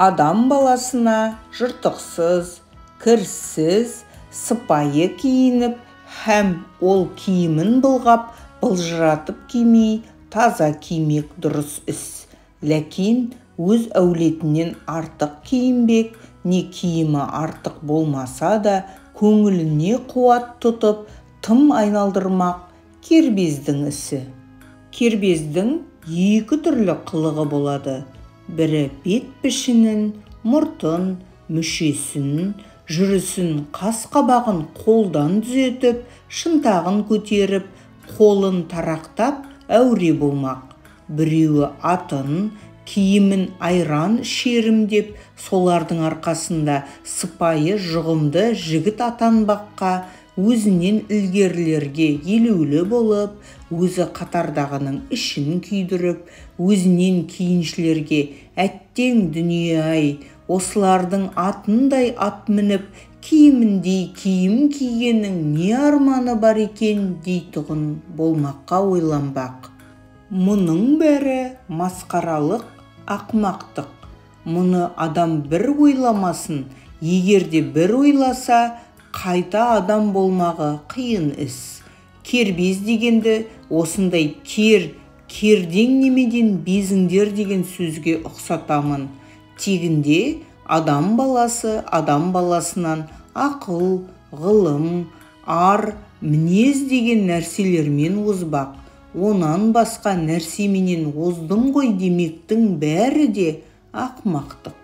Адам баласына жыртықсыз, кірсіз, сыпайы киініп, һәм ол киімін былғап, былжыратып кимей, таза кимек дұрыс іс. Ләкин өз әулетінен артық киінбек, не киімі артық болмаса да, көңіліне қуат тұтып, тым айналдырмақ кербездің ісі. Кербездің екі түрлі қылығы болады. Бірі бет пішінін, мұртын, мүшесін, жүрісін, қас-қабағын қолдан түзетіп, шынтағын көтеріп, қолын тарақтап әуре болмақ. Біреуі атын, киімін айран ішерім деп, солардың арқасында сыпайы жұғымды жігіт атанбаққа, өзінен ілгерілерге елеулі болып, өзі қатардағының ішін күйдіріп, өзінен кейіншілерге әттең дүние-ай, осылардың атындай ат мініп, киіміндей киім кигеннің не арманы бар екен дейтұғын болмаққа ойланбақ. Мұның бәрі масқаралық, ақмақтық. Мұны адам бір ойламасын, егер де бір ойласа, қайта адам болмағы қиын іс. Кербез дегенді осындай кер, кердең немеден безіңдер деген сөзге ұқсатамын. Тегінде адам баласы адам баласынан ақыл, ғылым, ар, мінез деген нәрселермен озбақ. Онан басқа нәрсеменен оздым ғой демектің бәрі де ақмақтық.